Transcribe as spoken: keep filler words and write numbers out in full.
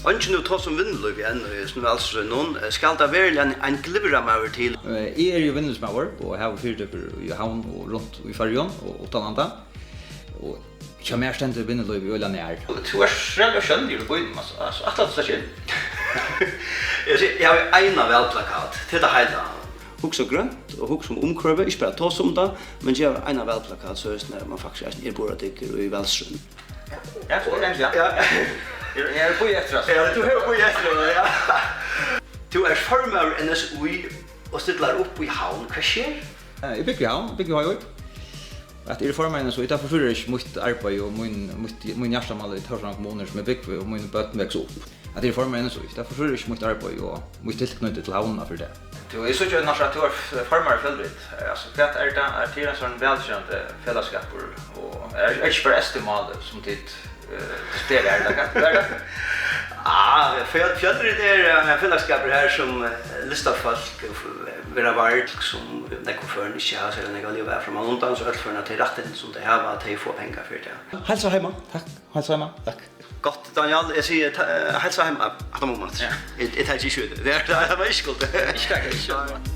Eingin hevur tosað um vinnulívið enn í hesum valsrøðinum. Skal tað veruliga ein, ein glyvramaður til? Eh, eg eri jú vinnulívsmaður og havi fyritøkur í Havn og runt í Føroyum og uttanlanda. Og hjá mær stendur vinnulívið øgiliga nær. Tú ert ræðuliga sjónligur í býnum, altso. Altso, ætlar tú slett ikki inn? Eg sigi, eg havi eina valplakat, tað er tað heila. Hugsa grønt og hugsa um umhvørvið, ikki bara tosa um tað, men gera eina valplakat, so er tað, man faktiskt eisini er burðardyggur í valsrøðini. Ja, so er tað, ja. Ja. Eg, eg eri bíðað eftir, altso. Ja, tú hevur bíðað eftir, ja. Tú ert formaður N S Í og stillar upp í Havn. Hvat sker? Eh, eg búgvi í Havn, eg búgvi í Hoyvík. At eg eri formaður í N S Í, tað forstyrrar ikki mítt arbeiði og mín, mítt, mín hjartamál í Tórshavnar kommunu, sum eg búgvi og míni børn vaksa upp. At eg eri formaður í N S Í, tað forstyrrar ikki mítt arbeiði og mítt tilknýti til Havnar fyri tað. Tú, eg síggi annars, at tú ert f-, formaður í Fjølrit. Eh, altso, hvat er tað? Er tað ein sovorðin vælgerandi felagsskapur? Og er, er ikki bara Eysturmálið, sum tit, eh, diskutera her, ella hvat? Hvat er tað? Ah, Fjøl-, Fjølrit er, eh, ein felagsskapur her, sum, eh, listafólk, eh, f-, verða vard, sum nógv í Føroyum ikki hava, so er nógv at liva av frammanundan, so øll Føroyar, tey rættindi, sum tey hava, tey fáa pengar fyri tað. Heilsa heima. Takk. Heilsa heima. Takk. Gott, Daniel, eg sigi ta-, eh, heilsa heima. Aftan á mumma. Ja. Eg, eg taki ikki við. Tað er, tað er, tað var ikki gott. Ikki taka, ikki taka.